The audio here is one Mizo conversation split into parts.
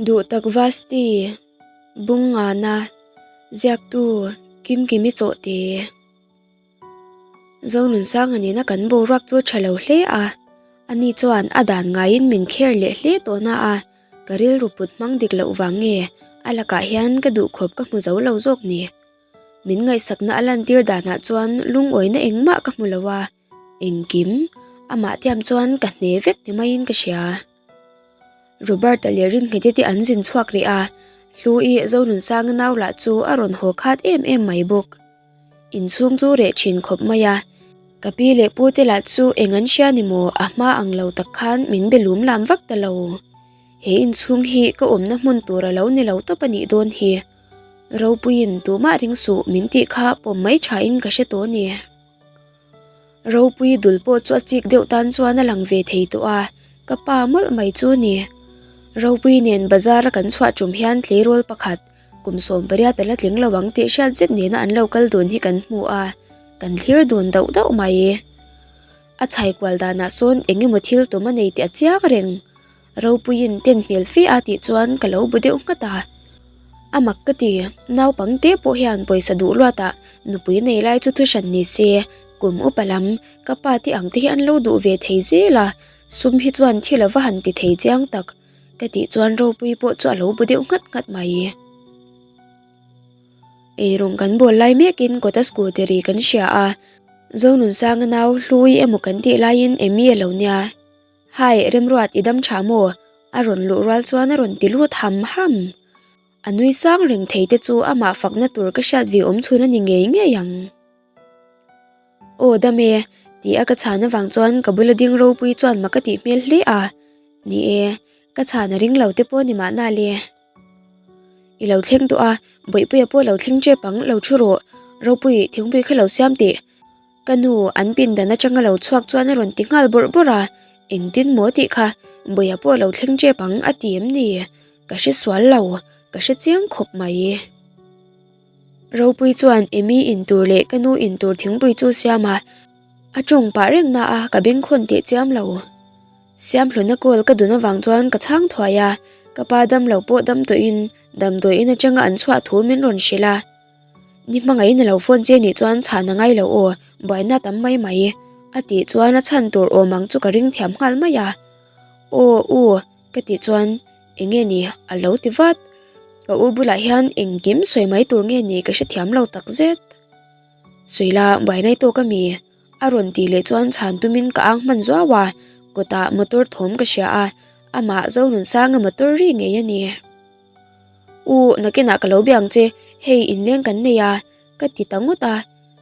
Duhtak Vasti, Bungngana, Ziaktu, Kimkimi Chawhte. Zonunsanga nena kan boruak chu a tha lo hle a, ani chuan a dan ngaiin min kher leh hle tawh na a, ka rilru put hmang dik loh vang nge a lakah hian ka duhkhawp ka hmu zo lo zawk ni. Min ngaihsakna a lantir danah chuan lungawina engmah ka hmu lo a, engkim amah tiam chuan ka hne vek ni maiin ka hria. Robert-a leh Ringhete te an zin chhuak rih a, Hlu-i Zonunsanga nau lah chu a rawn haw khat em em mai bawk. Inchhung chu reh thin khawp mai a, ka pi leh pu te lah chu eng an hria ni maw a hma ang lo tak khan min be lum lam vak ta lo. He inchhung hi ka awmna hmun tur a lo ni lo tawp a nih dawn hi. Ropuiin tumah ring suh min tih kha pawm mai thain ka hre tawh a ni. Ropui dul pawh chu a chik deuh tan chuan a lang ve thei tawh a, ka pa mawlh mai chu a ni. Ropui nen bazar a kan chhuah tum hian tleirawl pakhat kum 18 a la tling lo ang tih hriat zet nena an lo kal dun hi kan hmu a, kan thlir dun dauh dauh mai. A chhai kual danah sawn eng emaw thil tum a nei tih a chiang reng. Ropuiin ten hmel fe a tih chuan ka lo bu deuh nghat a. A mak ka ti, naupang te pawh hian pawisa duh luatah nupui nei lai chu thuhran ni se, kum upa lam ka pa te ang te hi an lo duh ve thei zel a, sum hi chuan thil a va han ti thei chiang tak ka tih chuan Ropui pawh chu a lo bu deuh nghat nghat mai. Eirawng kan bawl lai mekin kawta scooter ri kan hria a, Zonunsanga nau hlui emaw kan tih laiin Amy a lo nia. Hai, Remruat i dam tha maw? A rawn luh rual chuan a rawn ti lut ham ham. A nui sang reng thei te chu amah fakna tur ka hriat ve awm chhun a ni ngei ngei ang. Aw dam e, tih a ka chhan avang chuan ka bula ding ropui chuan mak a tih hmel hle a. Ni e, ka chhan a ring lo te pawh ni mahna le. I lo thleng tawh a, Bawihpuia pawh lo thleng tep ang, lo thu rawh. Ropui, thingpui kha lo siam teh. Ka nu an pindan atanga lo chhuak chuan a rawn ti nghal bawrh bawrh a, engtin maw tih kha Bawia pawh lo thleng tep ang a ti em ni? Ka hre sual lo, ka hre chiang khawp mai. Ropui chuan Amy in tur leh ka nu in tur thingpui chu siam a, a tawng pah reng na a ka bengkhawn teh chiam lo. Siamhluna call ka dun avang chuan ka chhang thuai a, ka pa damlo pawh dam tawhin damdawiin atanga an chhuah thu min rawn hrilh a. Ni hmangaihin a lo phone che nih chuan chhan a ngai lo aw, buaina tam mai mai a tih chuan a chhan tur awm ang chu ka ring thiam nghal mai a. Aw u ka tih chuan eng nge ni a lo ti vat. Ka u bulah hian engkim sawi mai tur nge ni ka hrethiam lo tak zet. Sawi la buaina i tawk a mi? A rawn tih leh chuan chhan tumin ka ang hman zuau a, kawtah motor thawm ka hria a, amah Zonunsanga motor ri ngei a ni. U, nakinah ka lo bia ang che, hei inleng kan nei a, ka ti ta ngawt a,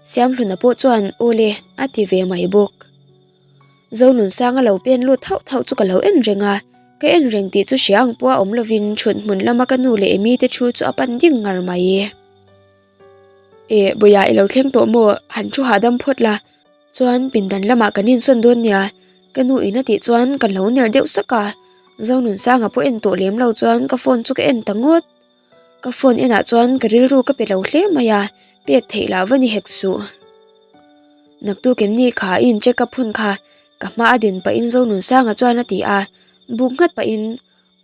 Siamhluna pawh chuan aw le a ti ve mai bawk. Zonunsanga lo pen lut thauh thauh chu ka lo en reng a, ka en reng tih chu hria ang pawh a awm lovin thut hmun lama ka nu leh Amy te thu chu a pan ding ngar mai. E, Bawia i lo thleng tawh maw? Han thu hahdam phawt la, Chuan pindan lamah kan insawn dawn nia, ka nu in a tih chuan ka lo ner deuh sak a, Zonunsanga pawh en tawh lem lo chuan ka phone chu ka en ta ngawt. Ka phone enah chuan ka rilru ka pe lo hle mai a, pek theih lah va ni hek suh. Naktuk em ni kha i in check up hun kha, ka hma a din pahin Zonunsanga chuan a ti a, buk nghat pahin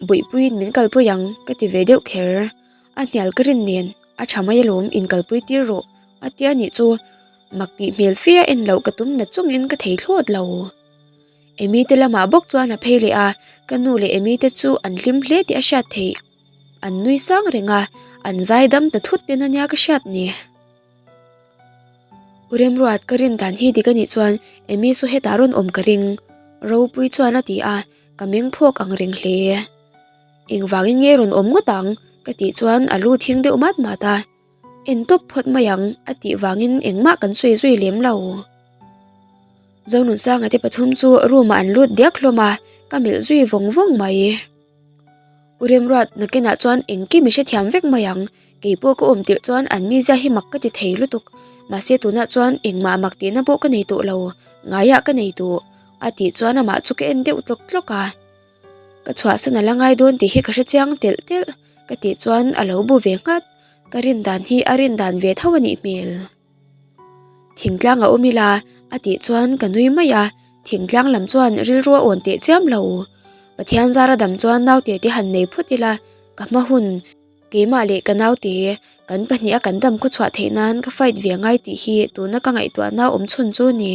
Buihpuiin min kalpui ang ka ti ve deuh kher. A hnial ka rin nen a tha mai alawm inkalpui tir rawh a tia nih chu mak tih hmel fe a en loh ka tum na chungin ka thei thlawt lo. Amy te lamah bawk chuan a phei leh a, ka nu leh Amy te chu an hlim hle tih a hriat theih. An nui sang reng a, an zai dam ta thut ten ania ka hriat ni. U Remruat ka rin dan hi dik anih chuan Amy saw hetah rawn awm ka ring Ropui chuan a ti a, Ka meng phawk ang reng hle. Engvangin nge rawn awm ngawt ang? ka tih chuan a lu thing deuh mat mat a. En tawp phawt mai ang a tih vangin engmah kan sawi zui lem lo. Zonunsanga te pathum chu room ah an lut diak hlawm a, ka melh zui vawng vawng mai. U Remruat nakinah chuan engkim i hrethiam vek mai ang, keipawh ka awm tirh chuan an mizia hi mak ka ti thei lutuk, mahse tunah chuan engmah mak tihna pawh ka nei tawh lo, ngaiah ka nei tawh. A tih chuan amah chu ka en deuh tlawk tlawk a, ka chhuahsan a la ngai dawn tih hi ka hre chiang telh telh ka tih chuan a lo bu ve nghat, ka rin dan hi a rin dan ve tho a nih hmel. Thingtlang a awm ila a tih chuan ka nui mai a, thingtlang lam chuan rilru a awn teh chiam lo. Pathian zara dam chuan naute te han nei phawt ila. Ka hma hun, keimah leh ka naute, kan pahniha kan dam khawchhuah theih nan ka fight ve a ngai tih hi tuna ka ngaihtuahna awm chhun chu a ni.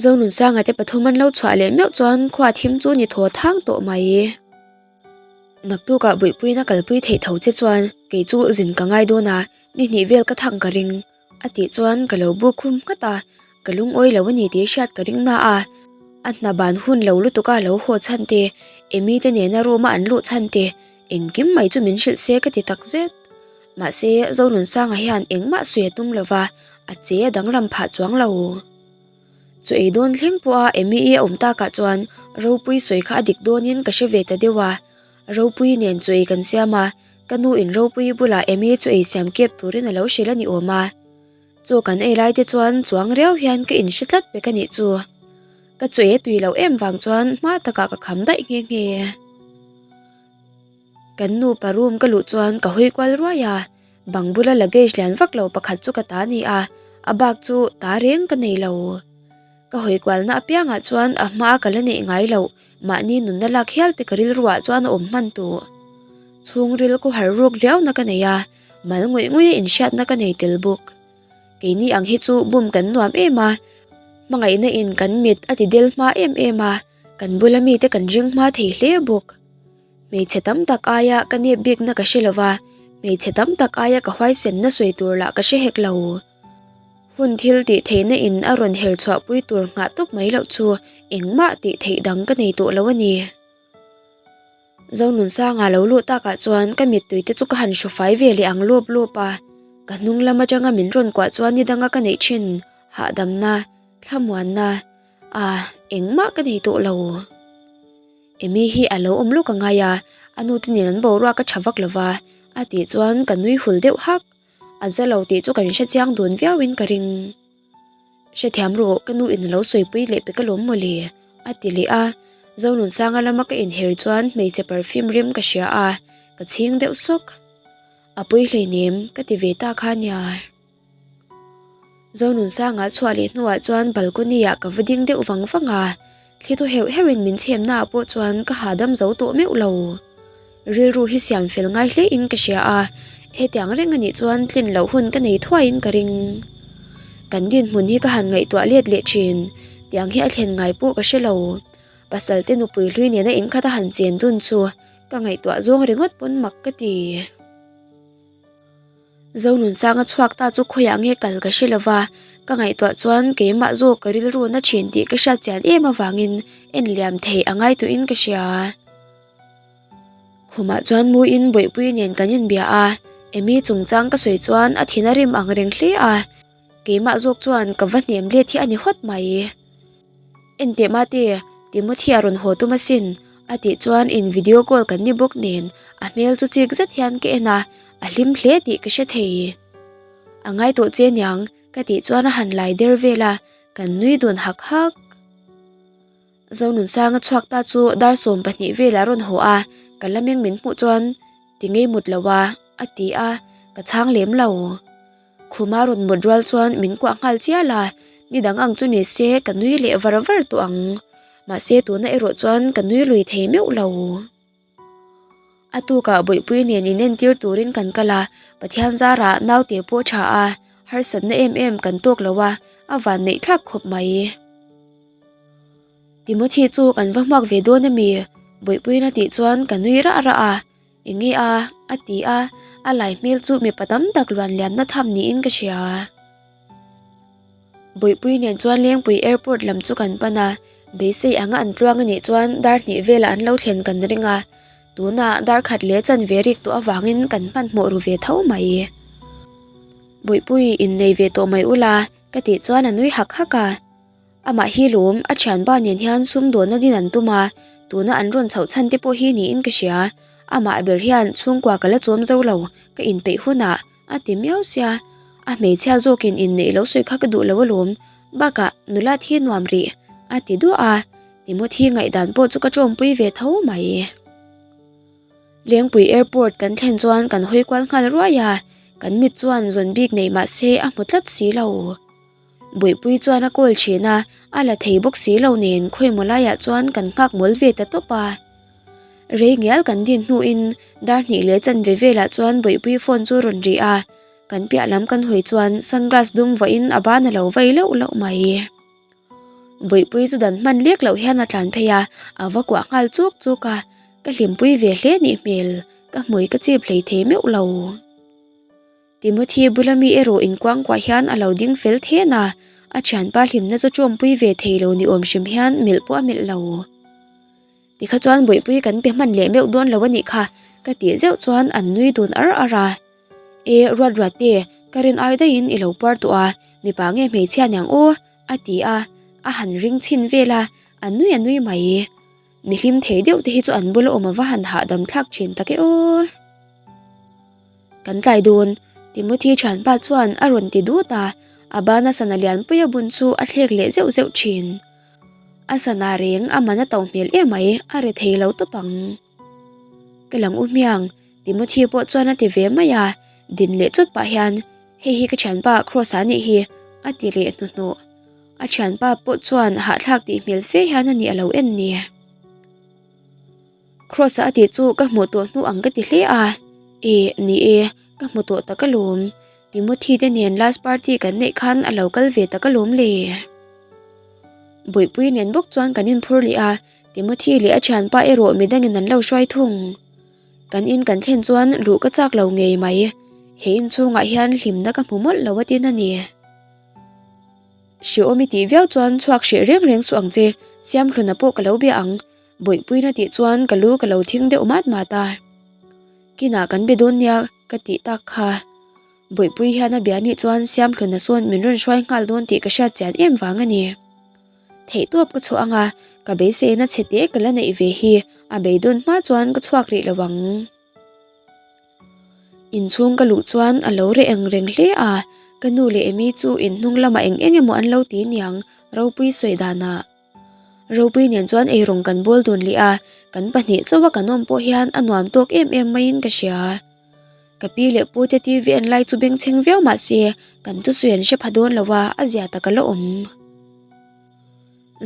Zonunsanga te pathum an lo chhuah leh meuh chuan khua thim chu ni thaw thang tawh mai. Naktukah buihpuiin a kalpui theih tho che chuan kei chu zin ka ngai dawn a, ni hnih vel ka thang ka ring. A tih chuan ka lo buk khum nghat a, ka lungawi lo a ni tih hriat ka ring na a. A hna ban hun lo lutuk a lo haw chhan te, Amy te nena room a an luh chhan te, engkim mai chu min hrilh se ka ti tak zet. Mahse, Zonunsanga hian engmah sawi a tum lo va, a che a danglam phah chuang lo. Chu ei dawn thleng pawha Amy-i a awm takah chuan Ropuii sawi kha a dik dawnin ka hre ve ta deuh a. Ropuii nen chu ei kan siam a, ka nu in Ropuii bulah Amy chu ei siam kep turin a lo hrilh a ni awm a. Chaw kan ei lai te chuan chuang riau hian ka inhre tlat pek a nih chu. Ka chaw ei a tui loh em vang chuan hma takah ka kham daih nghe nghe. Kan nupa room ka luh chuan ka hawi kual ruai a, bang bula luggage lian vak lo pakhat chu ka ta a ni a, a bak chu ta reng ka nei lo. Ka hawi kualna apiangah chuan a hmaa ka la neih ngai loh mahni nunna lak hial te ka rilruah chuan a awm hman tawh. Chhungril kawhar ruk riauna ka nei a, mal ngawih ngawih a inhriatna ka nei tel bawk. Keini ang hi chu bum kan nuam em a, hmangaihna in kan mit a ti del hma em em a, kan bula mite kan ring hma thei hle bawk. Hmeichhe tam tak aia ka nep bikna ka hre lova, hmeichhe tam tak aia ka huaisenna sawi tur lah ka hre hek lo. Hun thil tih theihna in a rawn her chhuah pui tur nghah tawp mai loh chu engmah tih theih dang ka nei tawh lo a ni. Zonunsanga lo luh takah chuan ka mittui te chu ka han hru fai ve leh ang lawp lawp a, ka hnung lam atanga min rawn kuah chuan ni danga ka neih thin hahdamna, thlamuanna, ah engmah ka nei tawh lo. Amy hi a lo awm lawk a ngai a, a nu te nen an boruak a tha vak lo va, a tih chuan ka nui hul deuh hak. A za lo tih chu kan hre chiang dun viauin ka ring. Hrethiam rawh, ka nu in a lo sawipui leh pek alawm mawle, a ti leh a. Zonunsanga lama ka inher chuan hmeichhe perfume rim ka hria a, ka chhing deuh sawk. A pui hleinem, ka ti ve ta kha nia. Zonunsanga chhuah leh hnuah chuan balcony ah ka va ding deuh vang vang a, thli thaw heuh heuhin min chhemna ah pawh chuan ka hahdam zo tawh meuh lo. Rilru hi siam fel ngai hle in ka hria a, hetiang reng anih chuan tlin loh hun ka nei thuai in ka ring. Kan dinhmun hi ka han ngaihtuah let leh thin, tiang hi a thlen ngai pawh ka hre lo. Pasal te nupui hlui nena inkhat a han chen dun chu ka ngaihtuah zawng ringawt pawn mak ka ti. Zonunsanga chhuak ta chu khawiah nge kal ka hre lova, ka ngaihtuah chuan keimah zawk ka rilru na thin tih ka hriat chian em avangin en liam theih a ngai tawhin ka hria. Khumah chuan muin bawihpui nen kan inbia a, Amy chungchang ka sawi chuan a thin a rim ang reng hle a, keimah zawk chuan ka va hnem let hi a ni hawt mai. Enteh mate, Timothy a rawn haw tum asin, a tih chuan in video call kan ni bawk nen a hmel chu chik zet hian ka en a, a hlim hle tih ka hre thei. A ngai tawh che niang, ka tih chuan a han lai der vel a, kan nui dun hak hak. Zonunsanga chhuak ta chu dar 12 velah rawn haw a, ka la meng min hmuh chuan ti ngei mut lo a, a ti a, ka chhang lem lo. Khuma rawn mut rual chuan min kuah nghal chial a, ni dang ang chu ni se ka nui leh var var tawh ang. Mahse tuna erawh chuan ka nui lui thei meuh lo. A tukah Bawihpui nen inentir turin kan kal a, Pathian zarah naute pawh tha a, harsatna em em kan tawk lo a, a vanneih thlak khawp mai. Timothy chu kan va hmuak ve dawn ami? Bawihpuiin a tih chuan ka nui rah rah a, Enge a? a ti a, a lai hmel chu mipa tam tak luan liamna tham niin ka hria. Bawihpui nen chuan Lengpui Airport lam chu kan pan a, beisei anga an tluang anih chuan dar hnih velah an lo thlen kan ring a, tunah dar khat leh chanve rik tawh avangin kan hmanhmawh ru ve tho mai. Bawihpui innei ve tawh mai ula ka tih chuan a nui hak hak a. Amah hi lawm, a thianpa nen hian sumdawnna din an tum a, tuna an rawn chhoh chhan te pawh hi niin ka hria. Amah ber hian chhungkua ka la chawm zo lo, ka inpeih hunah, a ti miau sia. A hmeichhia zawkin inneih lo sawi kha ka duh lo alawm, bakah nula thi nuam rih, a ti duah a, Timothy ngaihdan pawh chu ka tawmpui ve tho mai. Lengpui Airport kan thlen chuan kan hawi kual nghal ruai a, kan mit chuan zawn bik nei mah se a hmu tlat si lo. Buihpui chuan a call thin a, a la thei bawk si lo nen khawimaw laiah chuan kan nghak mawl ve ta tawp a. Rei ngial kan din hnuin dar hnih leh chanve velah chuan Bawihpui phone chu rawn ri a, kan piah lam kan hawi chuan sunglass dum vawiin a ban a lo vei lauh lauh mai. Bawihpui chu dan hman lek loh hian a tlan phei a, a va kuah nghal chuk chuk a, ka hlimpui ve hle nih hmel, ka hmui ka chip hlei thei meuh lo. Timothy bula mi erawh inkuangkuah hian a lo ding fel then a, a thianpa hlimna chu tawmpui ve thei lo ni awm hrim hian melh pawh a melh lo. Tikha chuan Bawihpui kan pe hman leh meuh dawn lo a nih kha, ka tih zeuh chuan an nui dun ar ar a. E, ruat ruat te, ka rin ai daihin i lo puar tawh a, mipa nge hmeichhia niang aw, a ti a, a han ring chhin vel a, a nui a nui mai. Mi hlim thei deuh te hi chu an bula awm a va han hahdam thlak thin tak e aw. Kan tlai dawn, Timothy thianpa chuan a rawn ti dut a, a bana sana lianpui a bun chu a thlek leh zeuh zeuh thin. A sana reng a man a to hmel emai, a re thei lo tawp ang. Ka lang u hmiang, Timothy pawh chuan a ti ve mai a, din leh chawt pah hian, Hei hi ka thianpa Kross-a anih hi, a ti leh hnuhnawh. A thianpa pawh chuan hahthlak tih hmel fe hian a nih a lo en ni. Kross-a a tih chu ka hmuh tawh hnu ang ka ti hle a, E, ni e, ka hmu tawh tak alawm. Timothy te nen last party kan neih khan a lo kal ve tak alawm le. Bawihpui nen bawk chuan kan inphur leh a, Timothy leh a thianpa erawh midangin an lo hruai thung. Kan in kan thlen chuan luh ka chak lo ngei mai. He inchhungah hian hlimna ka hmu mawlh lo a tin a ni. Hrehawm i tih viau chuan chhuak hreh reng reng suh ang che, Siamhluna pawh ka lo bia ang, Bawihpuina tih chuan ka lu ka lo thing deuh mat mat a. Kinah kan be dawn nia ka tih tak kha. Bawihpui hian a bia nih chuan Siamhluna sawn min rawn hruai nghal dawn tih ka hriat chian em vang a ni. Theihtawp ka chhuah ang a, ka beiseina chhe te ka la neih ve hi a beidawn hma chuan ka chhuak rih lo ang. Inchhung ka luh chuan a lo reh eng reng hle a, ka nu leh Amy chu inhnung lamah eng eng emaw an lo ti niang Ropui sawi danah. Ropui nen chuan eirawng kan bawl dun leh a, kan pahnih chauha kan awm pawh hian a nuam tawk em em maiin ka hria. Ka pi leh pu te TV en lai chu bengchheng viau mah se kan thusawi an hre pha dawn lo a, a zia tak a la awm.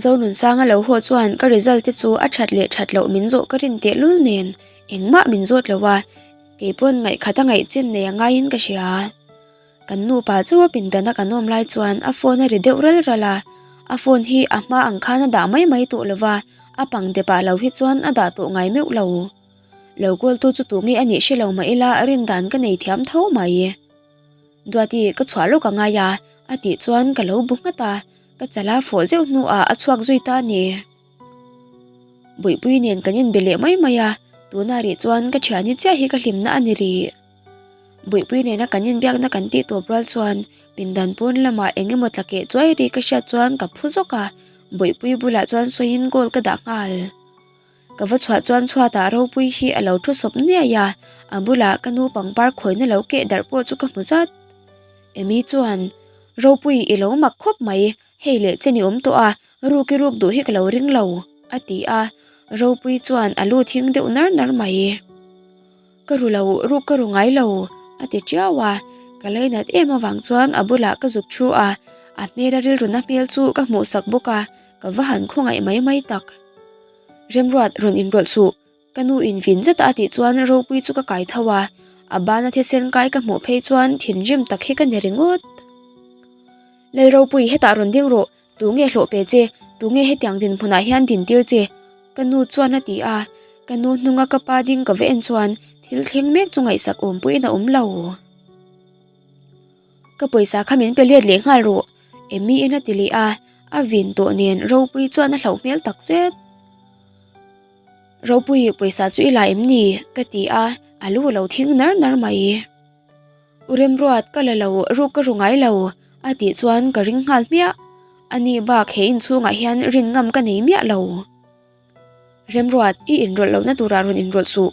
Zonunsanga lo haw chuan ka result te chu a that leh that loh min zawh ka rin teh lul nen engmah min zawt lo a, keipawn ngaihkhat a ngaih chin nei a ngaiin ka hria. Kan nupa chauh a pindana kan awm lai chuan a phone a ri deuh ral ral a, a phone hi a hma ang khan a dah mai mai tawh lo va, a pang depah lo hi chuan a dah tawh ngai meuh lo. Lo kawltu chu tunge a nih hre lo mah ila rin dan ka nei thiam tho mai. Duati ka chhuah lawk a ngai a, a tih chuan ka lo bu nghat a, ka chala fawh zeuh hnuah a chhuak zui ta a ni. Bawihpui nen kan inbe leh mai mai a, tunah rih chuan ka thiani chiah hi ka hlimna a ni rih. Bawihpui nena kan inbiakna kan tih tawp rual chuan pindan pawn lamah eng emaw tla keh chuai ri ka hriat chuan ka phu zawk a, Bawihpui bulah chuan sawiin goal ka dah nghal. Ka va chhuah chuan chhuatah ropui hi a lo thu sawp niai a, a bulah ka nu pangpar khawina lo keh darh pawh chu ka hmu zat. Amy chuan, Ropui i lo mak khawp mai, hei leh chen i awm tawh a, ruk i ruk duh hi ka lo ring lo, a ti a, Ropui chuan a lu thing deuh nar nar mai. Ka ru lo, ruk ka ru ngai lo, a ti tiau a, ka lainat em avang chuan a bulah ka zuk thu a, a hmela rilruna hmel chu ka hmuhsak bawk a, ka va han khawngaih mai mai tak. Remruat rawn inrawlh suh, ka nu in vin zet a a tih chuan ropui chu ka kai tho a, a bana thisen kai ka hmuh phei chuan thinrim tak hi ka ni ringawt. Lalropui hetah rawn ding rawh, tunge hlawh pe che, tunge hetiang dinhmunah hian din tir che? Ka nu chuan a ti a, ka nu hnunga ka pa ding ka va en chuan thil thleng mek chu ngaihsak awm pawhin a awm lo. Ka pawisa kha min pe let leh nghal rawh, Emmy in a ti leh a, a vin tawh nen Ropui chuan a hlauh hmel tak zet. Ropui pawisa chu i la em ni? ka ti a, a lu a lo thing nar nar mai. U Remruat ka la lo, ruk ka ru ngai lo, a tih chuan ka ring nghal hmiah. Ani bak he inchhungah hian rin ngam ka nei miah lo. Remruat, i inrawlh lohna turah rawn inrawlh suh.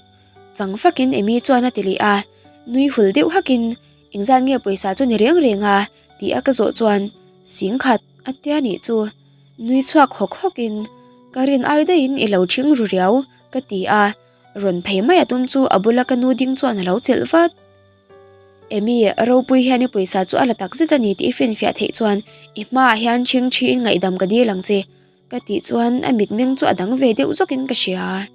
Chang fakin Amy chuan a ti leh a, nui hul deuh hakin, Engzat nge pawisa chu ni reng reng a? tih a ka zawh chuan, Singkhat, a tia nih chu. Nui chhuak hawk hawkin, Ka rin ai daihin i lo ṭhing ru riau, ka ti a, rawn phei mai a tum chu a bula ka nu ding chuan a lo chelh vat. Amy, ropui hian i pawisa chu a la tak zet a ni tih i finfiah theih chuan i hmaah hian ṭhing ṭhiin ngaihdam ka dil ang che. Ka tih chuan a mitmeng chu a dang ve deuh zawkin ka hria.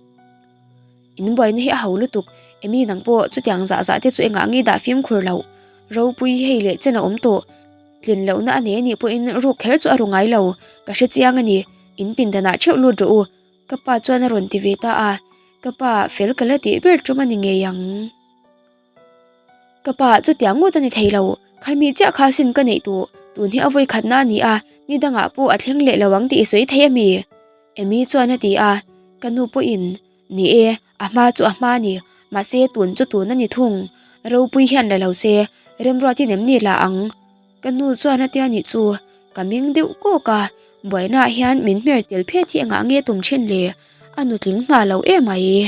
In buaina hi a ho lutuk, Amy nang pawh chutiang zah zah te chu engah nge dah fimkhur loh? Ropui hei leh chen a awm tawh. Tlin lohna a nei anih pawhin ruk kher chu a ru ngai lo, ka hre chiang a ni. In pindanah theuh lut rawh u, ka pa chuan a rawn ti ve ta a, ka pa fel ka la tih ber tum a ni ngei ang. Ka pa chutiang ngawt a ni thei lo, khami chiah kha sin ka neih tawh, tun hi a vawi khatna a ni a, ni dangah pawh a thleng leh lo ang tih i sawi thei a mi? Amy chuan a ti a, ka nu pawhin Ni e, a hma chu a hma a ni, mahse tun chu tun a ni thung, ropui hian la lo se, remruatin em ni la ang? Ka nu chuan a tia nih chu, ka ming deuh kawk a, buainaah hian min hmer tel phet hi engah nge tum thin le, a nutling hna lo emai.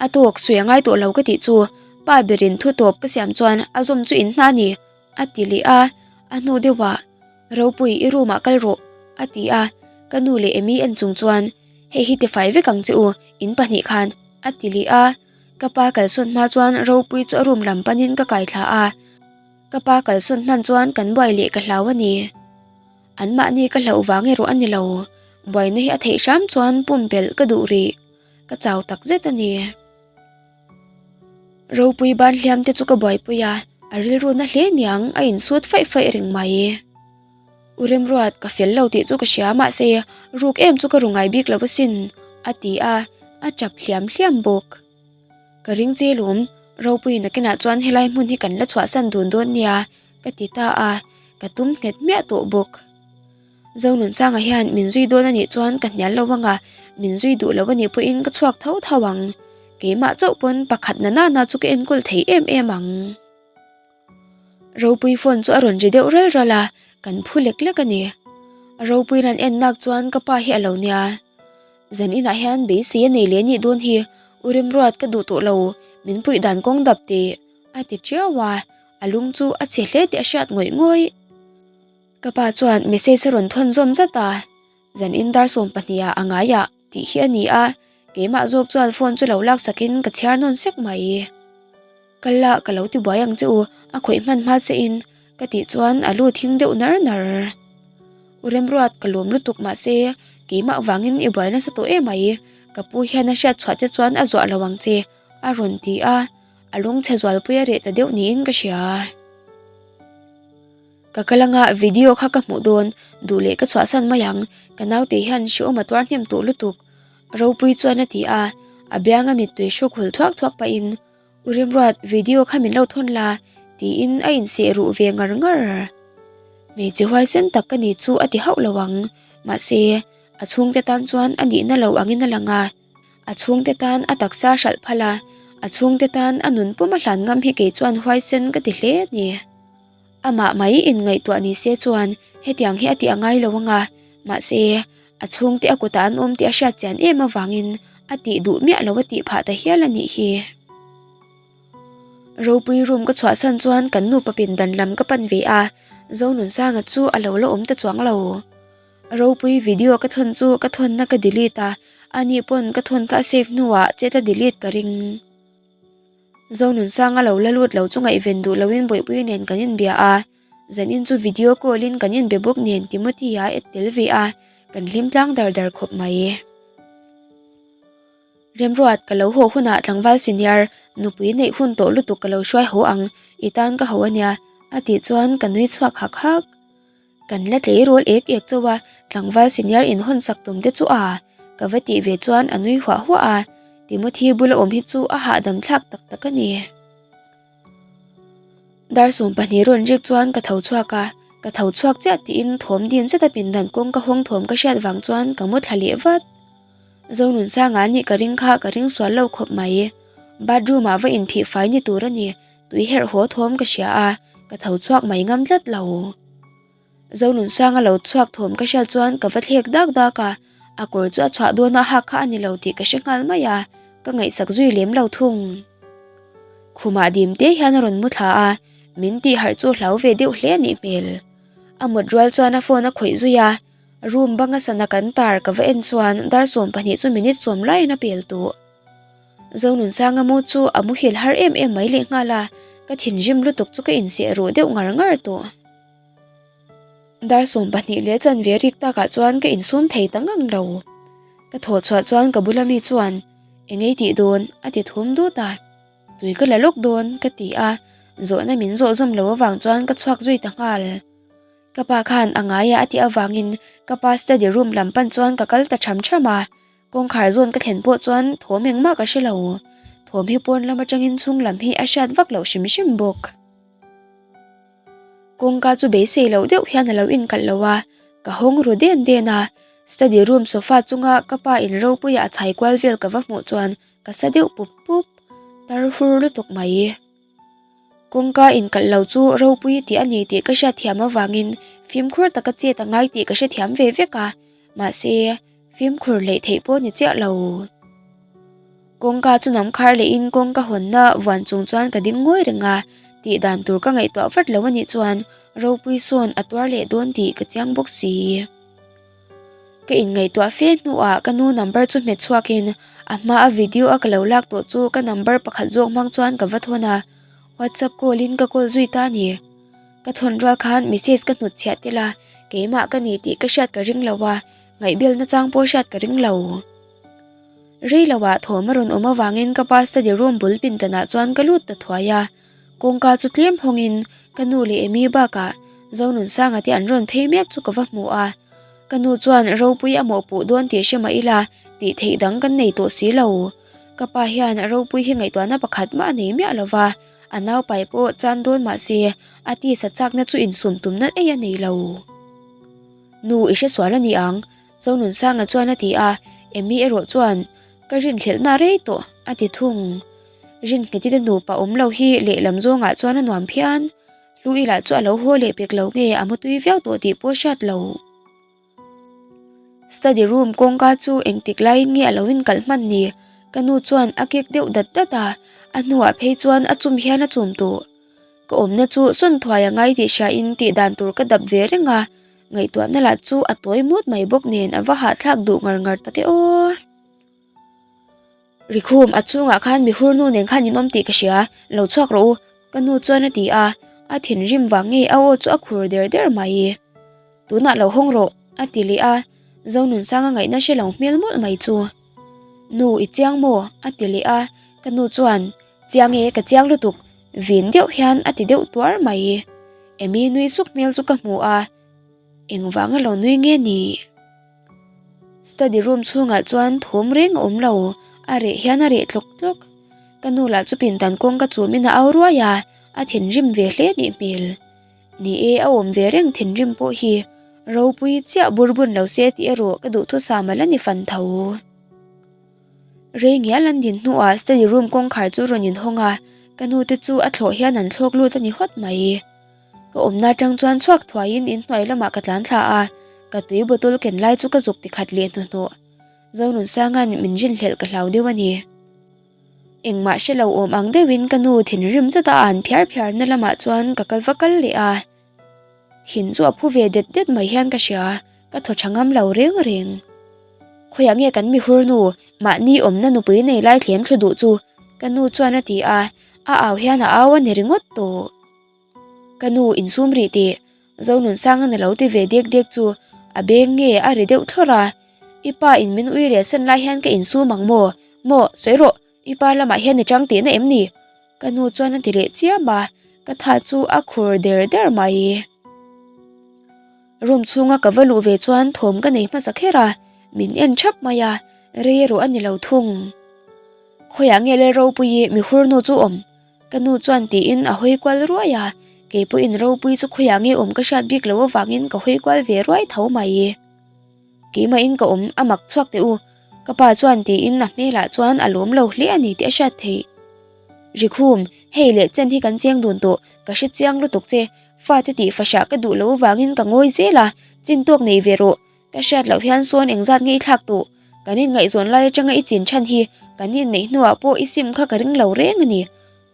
A tawk sawi a ngai tawh lo ka tih chu, pa berin thu tawp ka siam chuan a zawm chu in hna a ni, a ti leh a, a hnu deuhah Ropui i room ah kal rawh, a ti a, ka nu leh Amy en chung chuan hei hi tifai vek ang che u, in pahnih khan, a ti leh a, ka pa kalsawn hma chuan Ropui chu a room lam panin ka kai thla a, ka pa kalsawn hman chuan kan buai leh ka hlau a ni. Anmahni ka hlauh vang erawh a ni lo, buaina hi a theih hram chuan pumpelh ka duh rih. Ka chau tak zet a ni. Ropui ban hliam te chu ka buaipui a, a rilru na hle niang a insut faih faih reng mai. U Remruat ka fel lo tih chu ka hria mahse ruk em chu ka ru ngai bik lo asin a ti a, a tap hliam hliam bawk. Ka ring che lawm, Ropui nakinah chuan helai hmun hi kan la chhuahsan dun dawn nia ka ti ta a, ka tum nghet miah tawh bawk. Zonunsanga hian min zui dawn a nih chuan ka hnial lo anga, min zui duh lo a nih pawhin ka chhuak tho tho ang. Keimah chauh pawn pakhat na nana chu ka enkawl thei em em ang. Ropui phone chu a rawn ri deuh ral ral a, kan phu lek lek a ni. Ropuiin an en nak chuan ka pa hi a lo nia. Zan inah hian beisei a nei leh nih dawn hi, U Remruat ka duh tawh lo, min puih dan kawng dap teh, a ti tiau a, a lung chu a chhe hle tih a hriat ngawih ngawih. Ka pa chuan message a rawn thawn zawm zat a, zan in dar 12 ah a ngai ah tih hi a ni a, keimah zawk chuan phone chu lo lak sakin ka chhiar nawn sek mai. Kal la ka lo ti buai ang che u, a khawih hman hma che in ka tih chuan a lu thing deuh nar nar. U Remruat ka lawm lutuk mahse keimah vangin i buai nasa tawh em mai, ka pu hian a hriat chhuah che chuan a zuah lo ang che a rawn ti a, a lungchhe zualpui a reh ta deuh niin ka hria. Ka kal anga video kha ka hmuh dawn, duh leh ka chhuahsan mai ang, ka naute hian hrehawm a tuar hnem tawh lutuk, Ropui chuan a ti a, a bianga mittui hruk hul thuak thuak pahin, U Rimruat, video kha min lo thawn la, tiin a inseh ruh ve ngar ngar. Hmeichhe huaisen tak ka ni chu a ti hauh lo ang, mahse, a chhungte tan chuan a nihna lo angin a lang a, a chhungte tan a taksa hralh phal a, a chhungte tan a nun pum a hlan ngam hi kei chuan huaisen ka ti hle a ni. Amah mai inngaihtuah ni se chuan hetiang hi a tih a ngai lo ang a, mahse a chhungte a kutah an awm tih a hriat chian em avangin a tih duh miah lo a tih phah ta hial a nih hi. Ropui room ka chhuahsan chuan kan nupa pindan lam ka pan ve a, Zonunsanga chu a lo la awm ta chuang lo. Ropui video ka thawn chu ka thawnna ka delete a, ani pawn ka thawn kha a save hnuah chet a delete ka ring. Zonunsanga lo la lut lo chu ngaihven duh loin Bawihpuii nen kan inbia a, zanin chu video call in kan inbe bawk nen Timothy a et tel ve a, kan hlim tlang dar dar khawp mai. Remruat, ka lo haw hunah tlangval senior nupui neih hun tawh lutuk ka lo hruai haw ang, i tan ka haw ania, a tih chuan ka nui chhuak hak hak. Kan la tleirawl ek ek chauh a, tlangval senior inhawn sak tum te chu a, ka va tih ve chuan a nui huah huah a, Timothy bula awm hi chu a hahdam thlak tak tak a ni. Dar 20 rawn rik chuan ka tho chhuak a, ka tho chhuak chiah tiin thawm dim zet a pindan kawng ka hawng thawm ka hriat vang chuan ka mu thla leh vat. Zonunsanga nih ka ring kha ka ring sual lo khawp mai. Bathroom ah va inphih fai ni tur a ni, Tui herh haw thawm ka hria a, ka tho chhuak mai ngam tlat lo. Zonunsanga lo chhuak thawm ka hriat chuan ka va thlek dak dak a, a kawr chu a chhuah dawn a hak kha a ni lo tih ka hre nghal mai a, ka ngaihsak zui lem lo thung. Khumah dim te hian a rawn mu thla a, min tih harh chu hlau ve deuh hle a nih hmel. A mut rual chuan a phone a khawih zui a, room banga sana kan tar ka va en chuan dar 12 chu minute sawm laiin a pel tawh. Zonunsanga mu chu a muhil har em em mai leh nghal a, ka thinrim lutuk chu ka inseh ruh deuh ngar ngar tawh. Dar 12 leh chanve rik takah chuan ka insum thei ta ngang lo. Ka thawh chhuah chuan ka bula mi chuan. Eng ei tih dawn? a ti thum dut a. Tui ka la lawk dawn ka ti a, zawhna min zawh zawm lo avang chuan ka chhuak zui ta nghal. Ka pa khan a ngaia a tih avangin ka pa study room lam pan chuan ka kal ta tham tham a, kawngkhar zawn ka thlen pawh chuan thawm engmah ka hre lo. Thawm hi pawn lam atangin chhung lam hi a hriat vak loh hrim hrim bawk. Kawngka chu beisei loh deuh hian a lo inkalh lo a, ka hawng ru den den a, study room sofa chunga ka pa in ropuia a chhai kual vel ka va hmuh chuan ka sa deuh pup pup, tar hur lutuk mai. Kawngka inkalh lo chu ropui tih a ni tih ka hriatthiam avangin fimkhur taka chet a ngai tih ka hrethiam ve vek a, mahse fimkhur hleih theih pawh ni chiah lo. Kawngka chu nam khar lehin kawngka hawnna vuan chung chuan ka ding ngawi reng a, tih dan tur ka ngaihtuah vat lo a nih chuan ropui sawn a tuar leh dawn tih ka chiang bawk si. Ka inngaihtuah fe hnuah ka nu number chu hmet chhuakin a hma a video a ka lo lak tawh chu ka number pakhat zawk hmang chuan ka va thawn a, WhatsApp call in ka call zui ta a ni. Ka thawn rual khan message ka hnut chhiah tel a, keimah ka ni tih ka hriat ka ring lo a, ngaihbelna chang pawh hriat ka ring lo. Rei loah thawm a rawn awm avangin ka pa study room bul pindanah chuan ka lut ta thuai a, Kawngka chu tlem hawngin ka nu leh Amy bakah Zonunsanga te an rawn phei mek chu ka va hmu a, ka nu chuan ropui a mawhpuh dawn tih hre mah ila tih theih dang kan nei tawh si lo. Ka pa hian ropui hi ngaihtuahna pakhat mah a nei miah lo va, a naupai pawh chan dawn mah se a tisa chakna chu insum tum nat ei a nei lo. Nu i hre sual a ni ang, Zonunsanga chuan a ti a, Amy erawh chuan ka rinhlelhna a rei tawh a ti thung. Rinnghetite te nupa awm lo hi lehlam zawngah chuan a nuam phian. Hlui lah chu a lo haw leh pek lo nge a mutui viau tawh tih pawh hriat lo. Study room kawngka chu engtik laiin nge a lo inkalh hman ni? Ka nu chuan a kek deuh dat dat a, a hnuah phei chuan a chum hian a chum tawh. Ka awmna chu sawn thuai a ngai tih hriain tih dan tur ka dap ve reng a, ngaihtuahna lah chu a tawi mut mai bawk nen a va hahthlak duh ngar ngar tak e aw. Rikhum, a chungah khan mi hurnu nen khan in awm tih ka hria, lo chhuak rawh u, ka nu chuan a ti a, a thinrim vang nge a aw chu a khur der der mai. Tunah lo hawng rawh, a ti leh a, Zonunsanga ngaihna hre lo hmel mawlh mai chu. Nu, i chiang maw? a ti leh a, ka nu chuan, Chiang e, ka chiang lutuk, vin deuh hian a ti deuh tuar mai. Amy nui suk hmel chu ka hmu a, engvanga lo nui nge ni? Study room chhungah chuan thawm reng a awm lo, a reh hian a reh tlawk tlawk. Ka nu lah chu pindan kawngka chumin a au ruai a, a thinrim ve hle nih hmel. Ni e, a awm ve reng thinrim pawh hi ropui chiah bur bun lo se tih erawh ka duhthusam a la ni fan tho. Rei ngial an din hnuah study room kawngkhar chu rawn inhawng a, ka nu te chu a thlawh hian an thlawk lut a ni hawt mai. Ka awmna atang chuan chhuak thuaiin inhnuai lamah ka tlan thla a, ka tui bottle ken lai chu ka zuk ti khat leh hnuhnawh. Zonunsanga'n min rinhlelh ka hlau deuh a ni. Engmah hre lo awm ang deuhin ka nu thinrim zet a an phiar phiar na lamah chuan ka kal va kal leh a. Thin chu a phu ve det det mai hian ka hria, ka thaw tha ngam lo reng reng. Khawiah nge kan mihur nu, mahni awmna nupui nei lai thlem thlu duh chu? Ka nu chuan a ti a, a au hian a au a ni ringawt tawh. Ka nu insum rih tih Zonunsanga'n a lo ti ve dek dek chu a beng nge a ri deuh thlawrh a, I pa in min ui rel san lai hian ka insum ang maw? Maw, sawi rawh, i pa lamah hian i chang tihna em ni? Ka nu chuan a ti leh chiam a, ka tha chu a khur der der mai. Room chhunga ka va luh ve chuan thawm ka nei hmasa kher a, min en thap mai a, rei erawh a ni lo thung. Khawiah nge Lalropuii mihurnu chu awm? Ka nu chuan tiin a hawi kual ruai a, kei pawhin ropui chu khawiah nge awm ka hriat bik loh avangin ka hawi kual ve ruai tho mai. Keimahin ka awm a mak chhuak teh u, ka pa chuan tiin a hmelah chuan a lawm lo hle a ni tih a hriat theih. Rikhum, hei leh chen hi kan cheng dun tawh, ka hre chiang lutuk che, fate tih fahrah ka duh loh avangin ka ngawi zel a, chin tawk nei ve rawh, Ka hriat loh hian sawn engzat nge i thlak tawh? Kan inngaihzawn lai atanga i chin chhan hi kan inneih hnuah pawh i sim kha ka ring lo reng a ni,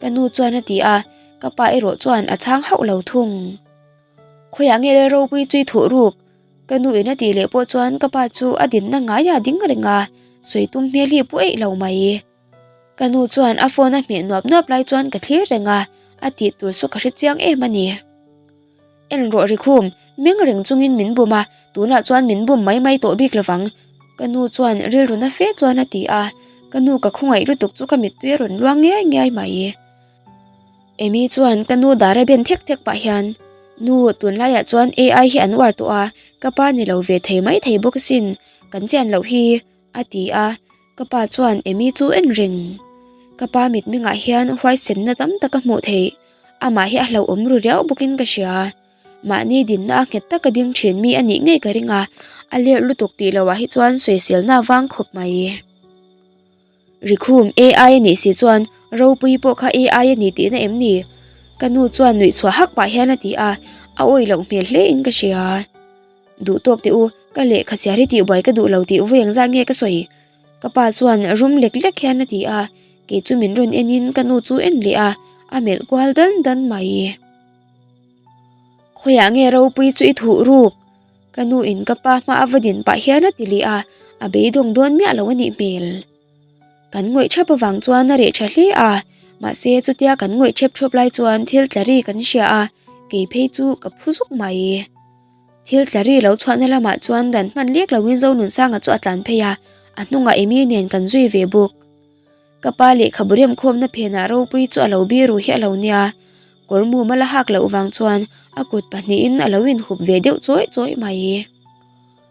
ka nu chuan a ti a, ka pa erawh chuan a chhang hauh lo thung. Khawiah nge Lalropui chu i thuh ruk? Ka nu in a tih leh pawh chuan ka pa chu a dinna ngaiah a ding reng a, sawi tum hmel hi pu eih lo mai. Ka nu chuan a phone a hmeh nuap nuap lai chuan ka thlir reng a, a tih tur chu ka hre chiang em a ni. En rawh Rikhum, meng reng chungin min bum a, tunah chuan min bum mai mai tawh bik lovang. Ka nu chuan rilru na fe chuan a ti a, Ka nu ka khawngaih lutuk chu ka mittui a rawn luang ngiai ngiai mai. Amy chuan ka nu dar a ben thek thek pah hian, Nu, tunlaiah chuan AI hi an uar tawh a, ka pa ni lo ve thei mai thei bawk asin, kan chian loh hi, a ti a. Ka pa chuan Amy chu en reng. Ka pa mitmengah hian huaisenna tam tak a hmuh theih, amah hi a hlauhawm ru riau bawkin ka hria. Mahni dinna a nghet taka ding thin mi a nih ngei ka ring a, a lerh lutuk tih lohah hi chuan sawiselna a vang khawp mai. Rikhum, AI a nih si chuan Ropuii pawh kha AI a ni tihna em ni? Ka nu chuan nuih chhuah hak pah hian a ti a, a awih loh hmel hle in ka hria. Duh tawk teh u, ka lehkha chhiar hi tihbuai ka duh lo tih vawi engzah nge ka sawi? Ka pa chuan rum lek lek hian a ti a, kei chu min rawn en in ka nu chu en leh a, a melh kual dan dan mai. Khawiah nge Ropuii chu i thuh ruk? Ka nu in ka pa hma a va din pah hian a ti leh a, a beidawng dawn miah lo a nih hmel. Kan ngawih thap avang chuan a reh tha hle a, mahse chutia kan ngawih thep thup lai chuan thil tla ri kan hria a, kei phei chu ka phu zuk mai. Thil tla ri lo chhuahna lamah chuan dan hman lek loin Zonunsanga chu a tlan phei a, a hnungah Amy nen kan zui ve bawk. Ka pa lehkhabu remkhawmna phenah ropui chu a lo biru hi a lo nia, kawr mum a la hak loh vang chuan a kut pahnihin a lo inhup ve deuh chawih chawih mai.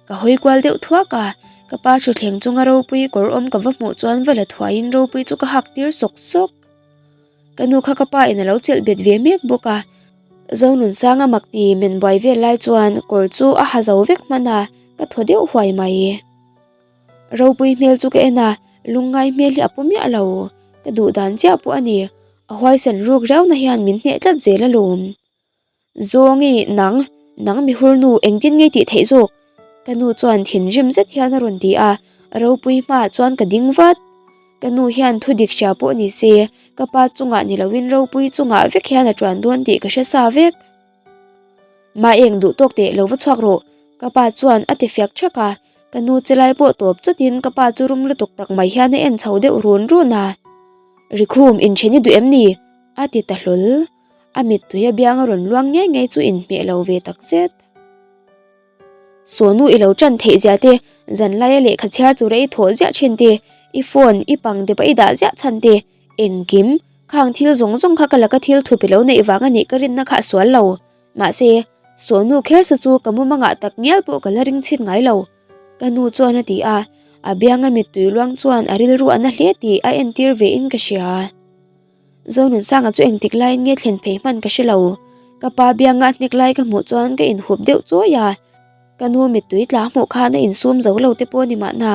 Ka hawi kual deuh thuak a, ka pa thutthleng chunga ropui kawr awm ka va hmuh chuan va la thuaiin ropui chu ka hak tir sawk sawk. Ka nu kha ka pa in a lo chelh bet ve mek bawk a, Zonunsanga mak ti men buai vel lai chuan kawr chu a ha zo vek hman a, ka thaw deuh huai mai. Ropui hmel chu ka en a, lungngai hmel hi a pu miah lo. Ka duh dan chiah pawh a ni. A huaisen ruk riauna hian min hneh tlat zel alawm. Zawngi, nang, nang mihur nu engtin nge tih theih zawk? Ka nu chuan thinrim zet hian a rawn ti a, Ropui hmaah chuan ka ding vat. Ka nu hian thu dik hria pawh ni se, ka pa chungah ni loin Ropui chungah vek hian a ṭuan dawn tih ka hre sa vek. Mah eng duh tawk teh lo va chhuak rawh, ka pa chuan a ti fiak ṭhak a. Ka nu che lai pawh tawp chawtin ka pa chu rum lutuk tak mai hian a en chho deuh run run a. Rikhum, inthen i duh em ni? a ti ta hlawl. A mittui a biang a rawn luang ngei ngei chu inhmeh lo ve tak zet. Sawnu i lo tan theih zia te, zanlaia lehkha chhiar tura i thawh ziah thin te, i phone, i pang dep a i dah ziah chhan te, engkim, khang thil zawng zawng kha ka laka thil thup i lo neih vang a nih ka rinna kha a sual lo. Mahse, Sawnu kher saw chu ka mumangah tak ngial pawh ka la ring chhin ngai lo. Ka nu chuan a ti a, a bianga mittui luang chuan a rilru a na hle tih a entir ve in ka hria. Zonunsanga chu engtik laiin nge thlen phei hman ka hre lo. Ka pa bianga a hnek lai ka hmuh chuan ka inhup deuh chawi a, ka nu mittui tla hmuh khan a insum zo lo te pawh a ni mahna.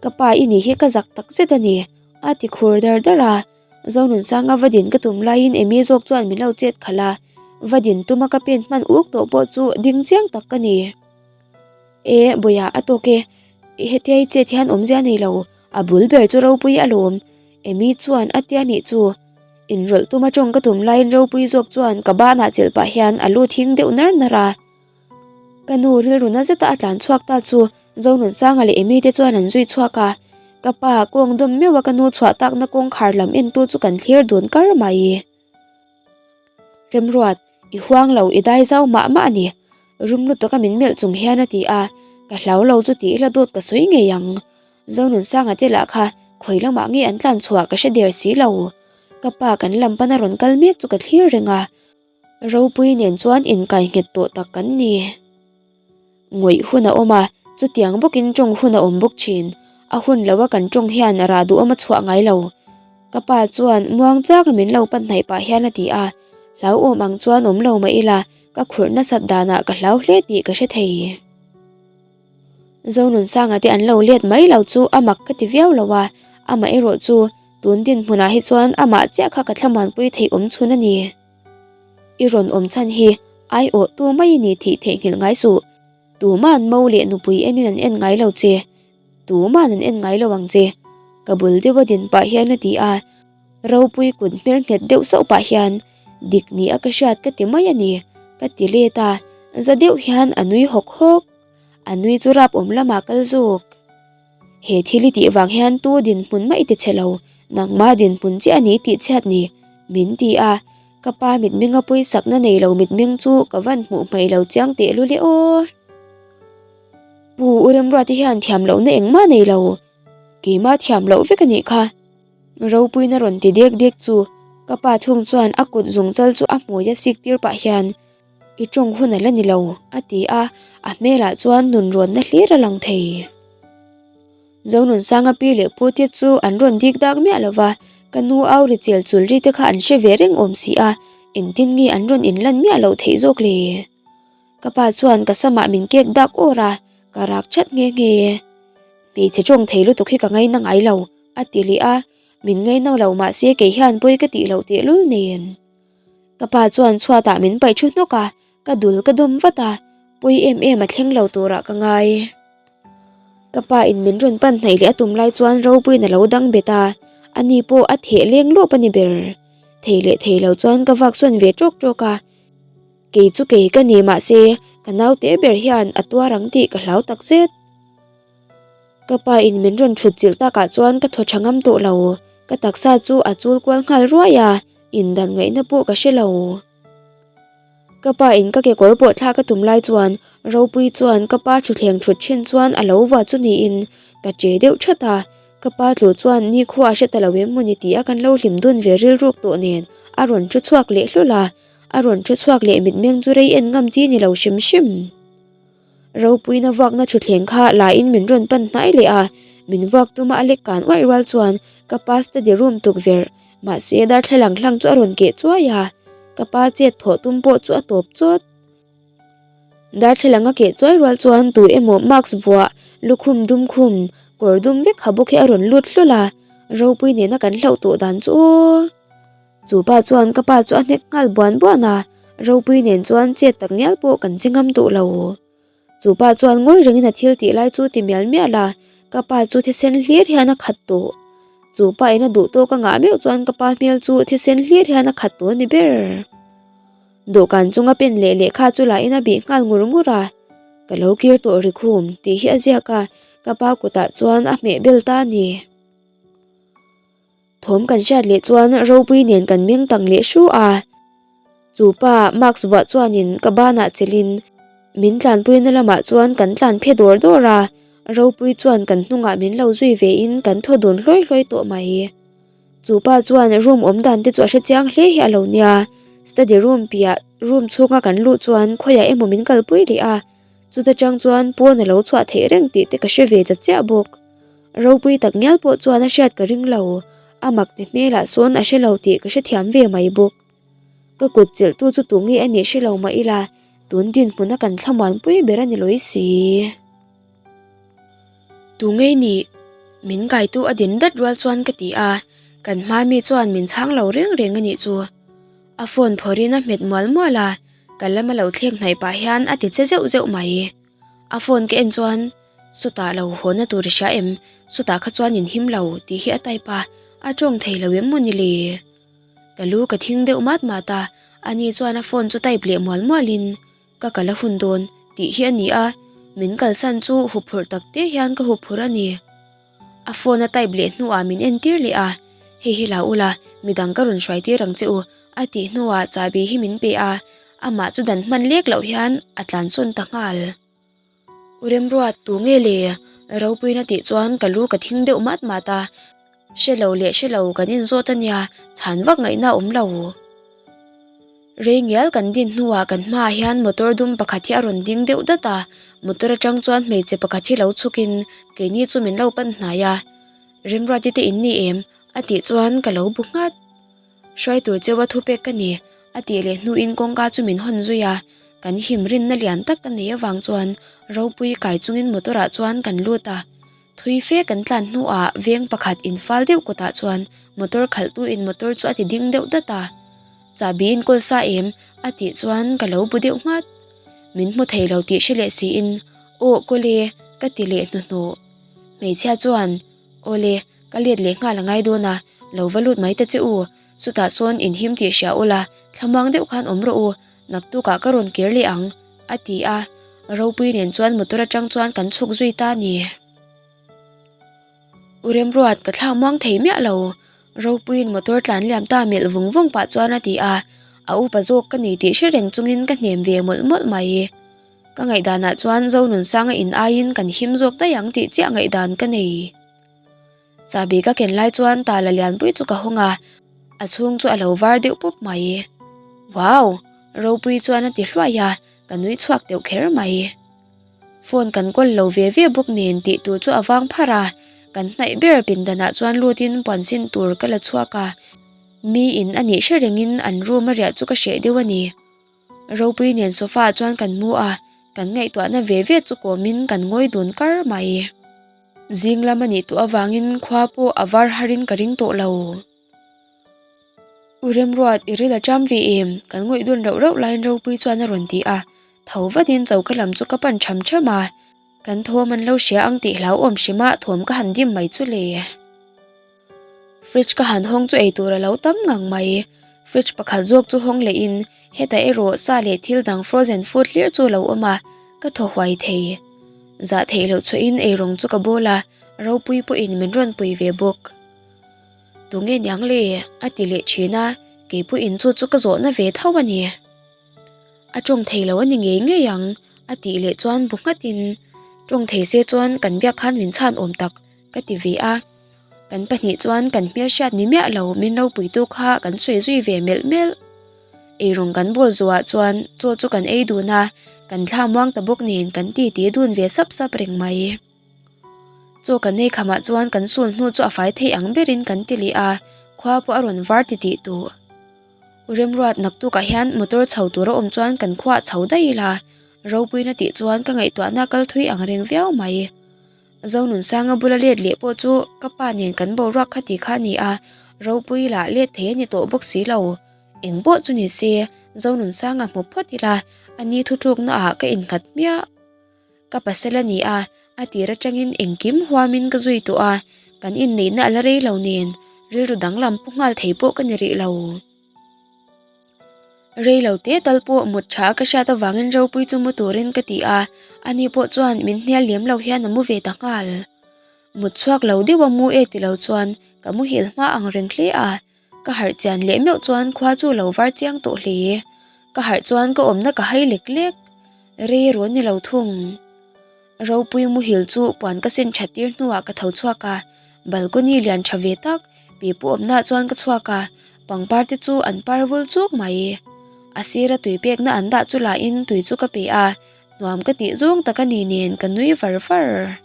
Ka pa i nih hi ka zak tak zet a ni, a ti khur dar dar a. Zonunsanga va din ka tum laiin Amy zawk chuan min lo chet khalh a, va din tuma ka pen hman uk tawh pawh chu ding chiang tak ka ni. E, Bawia a tawk e, hetia i chet hian awmzia nei lo, a bul ber chu ropui alawm, Amy chuan a tia nih chu. Inrawlh tuma tawng ka tum laiin ropui zawk chuan ka banah chelh pah hian a lu thing deuh nar nar a. Ka nu rilru na zeta a tlan chhuak ta chu Zonunsanga leh Amy te chuan an zui chhuak a, ka pa kawng dawm meuh a ka nu chhuah takna kawngkhar lam entu chu kan thlir dun kar mai. Remruat, i huang lo i dai zau mah mah a ni, rum lutuk a min melh chung hian a ti a, ka hlau lo chu tih ila dawt ka sawi ngei ang. Zonunsanga te lah kha khawi lamah nge an tlan chhuah ka hre der si lo. Ka pa kan lam pana rawn kal mek chu ka thlir reng a. Ropui nen chuan inkai nghet tawh tak kan ni. Ngawih hun a awm a, chutiang bawkin tawng hun a awm bawk thin. A hun loa kan tawng hian rah duhawm a chhuah ngai lo. Ka pa chuan muang changa min lo pan hnaih pah hian a ti a, hlauhawm ang chuan awm lo mah ila ka khurh nasat danah ka hlau hle tih ka hre thei. Zonunsanga te an lo let mai lo chu a mak ka ti viau lo a, amah erawh chu tun dinhmunah hi chuan amah chiah kha ka thlamuanpui theih awm chhun a ni. I rawn awm chhan hi aiawh tu mai i ni thih theihnghilh ngai suh. Tuma'n mo leh nupui enin an en ngai lo che. Tuma'n an en ngai lo ang che. Ka bul deuh a din pah hian a ti a, ropui kut hmer nghet deuh sauh pah hian dik ni a ka hriat ka ti mai a ni, ka ti let a, za deuh hian a nui hawk hawk. A nui chu rap awm lamah kal zawk. He thil i tih vang hian tu dinhmun mah i ti che lo, nangma dinhmun chiah a ni tih chhiat ni, min ti a, ka pa mitmenga pawisakna nei lo mitmeng chu ka van hmuh hmaih lo chiang teh lul e aw. Pu U Remruati hian thiam lohna engmah nei lo. Keimah thiam loh vek a nih kha. Ropuina rawn ti dek dek chu ka pa thung chuan a kut zungchal chu a hmui a sik tir pah hian I tawng hun a la ni lo a ti a, a hmelah chuan nunrawnna hlir a lang thei. Zonunsanga pi leh pu te chu an rawn dik dak miah lo va, ka nu au ri chel chul ri te kha an hre ve reng awm si a, engtin nge an rawn inlan miah loh theih zawk le? Ka pa chuan ka samah min kek dak awr a, ka rak that nghe nghe. Hmeichhe tawng thei lutuk hi ka ngaina ngai lo, a ti leh a, min ngaina lo mahse kei hian pawi ka tih loh tehlul nen. Ka pa chuan chhuatah min paih thu hnawk a, ka dul ka dawm vat a, pawi em em a thleng lo turah ka ngai. Ka pa in min rawn pan hnaih leh a tum lai chuan Ropuiin a lo dang bet a, ani pawh a theh leng lawp a ni ber. Thei leh thei lo chuan ka vak sawn ve tawk tawk a, kei chu kei ka ni mahse ka naute ber hian a tuar ang tih ka hlau takzet. Ka pa in min rawn thut chilh takah chuan ka thaw tha ngam tawh lo, ka taksa chu a chul kual nghal ruai a, indan ngaihna pawh ka hre lo. Ka pa in ka kekawr pawh thlak a tum lai chuan Ropuii chuan ka pa thutthleng thut thin chuan a lo vua chu niin ka che deuh that a, ka pa tlu chuan nikhua a hre ta lo em mawni tih a kan lo hlim dun ve rilruk tawh nen a rawn thu chhuak leh hlul a, a rawn thu chhuak leh mitmeng chu rei en ngam chi ni lo hrim hrim. Ropuiin a vuakna thutthleng kha la in min rawn pan hnai leh a, min vuak tuma a lek kan uaih rual chuan ka pa study room tukverh mahse darthlalang hlang chu a rawn keh chuai a, ka pa chet thawh tum pawh chu a tawp chawt. Darthlalang a keh chuai rual chuan tu emaw mask vuah lukhum dum khum kawr dum vek ha bawk hi a rawn lut hlawlh a, Ropui nena kan hlauh tawh dan chu aw. Chu pa chuan ka pa chu a hnek nghal buan buan a, Ropui nen chuan chet tak ngial pawh kan che ngam duh lo. Chu pa chuan ngawi rengin a thil tih lai chu ti mial mial a, ka pa chu thisen hlir hian a khat tawh. Chu pa in a duh tawk a ngah meuh chuan ka pa hmel chu thisen hlir hian a khat tawh a ni ber. Dawhkan chunga pen leh lehkha chu lah in a bih nghal ngur ngur a, Ka lo kir tawh rikhum tih hi a ziak a, ka pa kutah chuan a hmeh bel ta a ni. Thawm kan hriat leh chuan Ropui nen kan meng tang leh hru a. Chu pa mask vuah chuanin ka banah chelhin min tlanpuina lamah chuan kan tlan phe dawr dawr a, Ropui chuan kan hnungah min lo zui vein kan thaw dun hlawi hlawi tawh mai. Chu pa chuan room awm dan te chu a hre chiang hle hi a lo nia, study room piah room chhunga kan luh chuan khawiah emaw min kalpui leh a, chuta tang chuan pawn a lo chhuah theih reng tih te ka hre ve ta chiah bawk. Ropui tak ngial pawh chuan a hriat ka ring lo, a mak ti hmelah sawn a hre lo tih ka hrethiam ve mai bawk. Ka kut chelhtu chu tu nge a nih hre lo mah ila, tun dinhmuna kan thlamuanpui ber a ni lawi si. Tu nge nih? Min kaitu a din dat rual chuan ka ti a, kan hma mi chuan min chhang lo reng reng a nih chu. A phone phawrhin a hmet mual mual a, ka lama lo thlek hnaih pah hian a ti che zeuh zeuh mai. A phone ka en chuan Sawtah lo haw na tur i hria em? Sawtah kha chuan in him lo tih hi a type a, a tawng thei lo em mawni le? Ka lu ka thing deuh mat mat a, ani chuan a phone chu type leh mual mual in ka kal a hun dawn tih hi a ni a, min kalsan chu huphurh tak te hian ka huphurh a ni. A phone a type leh hnuah min entir leh a, hei hi la ula midang ka rawn hruai tir ang che u a tih hnuah chahbi hi min pe a, amah chu dan hman lek loh hian a tlansawn ta nghal. U Remruat, tu nge le? Ropuina tih chuan ka lu ka thing deuh mat mat a, hre lo leh hre lo kan inzawt a nia, chhan vak ngaihna a awm lo. Rei ngial kan din hnuah kan hmaah hian motor dum pakhat hi a rawn ding deuh dat a, motor atang chuan hmeichhe pakhat hi lo chhukin keini chu min lo pan hnai a, Remruati te in ni em? a tih chuan ka lo bu nghat. Hruai tur cheua thupek ka ni, a tih leh hnuin kawngka chu min hawn zui a, kan him rinna lian tak ka nei avang chuan ropui kai chungin motor ah chuan kan lut a. Thui fe kan tlan hnuah veng pakhat infal deuh kawtah chuan motor khalhtu in motor chu a ti ding deuh dat a. Chahbi in kawl sa em? a tih chuan ka lo bu deuh nghat. Min hmu thei lo tih hre leh siin, Aw kawle, ka ti leh hnuhnawh. Hmeichhia chuan, Awle, Ka let leh nghal a ngai dawn a, lo va lut mai ta che u, chutah sawn in him tih hria ula, thlamuang deuh khan awm rawh u, naktukah ka rawn kir leh ang, a ti a, Ropui nen chuan motor atang chuan kan chhuk zui ta a ni. U Remruat, ka thlak muang thei miah lo, Ropuiin motor tlan liam ta melh vung vung pah chuan a ti a, a upa zawk ka ni tih hre reng chungin ka hnem ve mawlh mawlh mai. Ka ngaihdanah chuan Zonunsanga in aiin kan him zawk daih ang tih chiah ngaihdan ka nei. Chahbi ka ken lai chuan tala lianpui chu ka hawng a, a chhung chu a lo var deuh pup mai. Wow! Ropui chuan a ti hluai a, ka nui chhuak deuh kher mai. Phone kan kawl lo ve ve bawk nen tih tur chu a vang pharh a, kan hnaih ber pindanah chuan lutin puan sin tur ka la chhuak a, mi in a nih hre rengin an room a riah chu ka hreh deuh a ni. Ropui nen sofa ah chuan kan mu a, kan ngaihtuahna ve ve chu kawmin kan ngawi dun kar mai. Zing lam a nih tawh avangin khua pawh a var harin ka ring tawh lo. U Remruat, i ril a ṭam ve em? Kan ngawih dun rauh rauh laiin Ropui chuan a rawn ti a, tho vatin choka lam chu ka pan ṭham ṭham a, kan thawm an lo hria ang tih hlauhawm hrim a thawm ka han dim mai chu le. Fridge ka han hawng chu eitur a lo tam ngang mai. Fridge pakhat zawk chu hawng lehin hetah erawh sa leh thil dang frozen food hlir chu a lo awm a, ka thaw huai thei. Zah theih loh chhuahin eirawng chu ka bawl a, Ropui pawhin min rawn pui ve bawk. Tunge niang le? a ti leh thin a, kei pawhin chu chu ka zawhna ve tho a ni. A tawng thei lo a ni ngei ngei ang a tih leh chuan bu nghatin tawng thei se chuan kan biak khan min chhan awm tak ka ti ve a. Kan pahnih chuan kan hmelhriat ni miah lo min lo puitu kha kan sawi zui ve melh melh. Eirawng kan bawl zuah chuan chaw chu kan ei dun a, kan thla muang ta bawk nen kan titi dun ve sap sap reng mai. Chaw kan ei khamah chuan kan sul hnu chu a fai thei ang berin kan ti leh a, khua pawh a rawn var ti tih tawh. U Remruat naktukah hian motor chho tur a awm chuan kan khuaah chho daih ila, ropuina tih chuan ka ngaihtuahna kal thui ang reng viau mai. Zonunsanga bula let leh pawh chu ka pa nen kan boruak kha ti kha a ni a, ropui lah let thei a ni tawh bawk si lo. Eng pawh chu ni se, Zonunsanga hmu phawt ila, a ni thutlukna ah ka innghat hmiah. Ka pasal a ni a, a tir atangin engkim huamin ka zui tawh a, kan inneihna a la rei lo nen rilru danglam pu nghal thei pawh ka ni rih lo. Rei lo te tal pawh mut tha ka hriat avangin ropui chu mu turin ka ti a, ani pawh chuan min hnial lem lo hian a mu ve ta nghal. Mut chhuak lo deuh a mu e ti lo chuan ka muhil hma ang reng hle a, Ka harh chian leh meuh chuan khua chu lo var chiang tawh hle. Ka harh chuan ka awmna ka hai lek lek. Rei rawn ni lo thung. Ropui muhil chu puan ka sen that tir hnuah ka tho chhuak a, balcony lian tha ve tak pipu awmnaah chuan ka chhuak a, pangpar te chu an par vul chuk mai. A sira tui pekna an dah chu lahin tui chu ka pe a, nuam ka tih zawng tak a ni nen ka nui var var.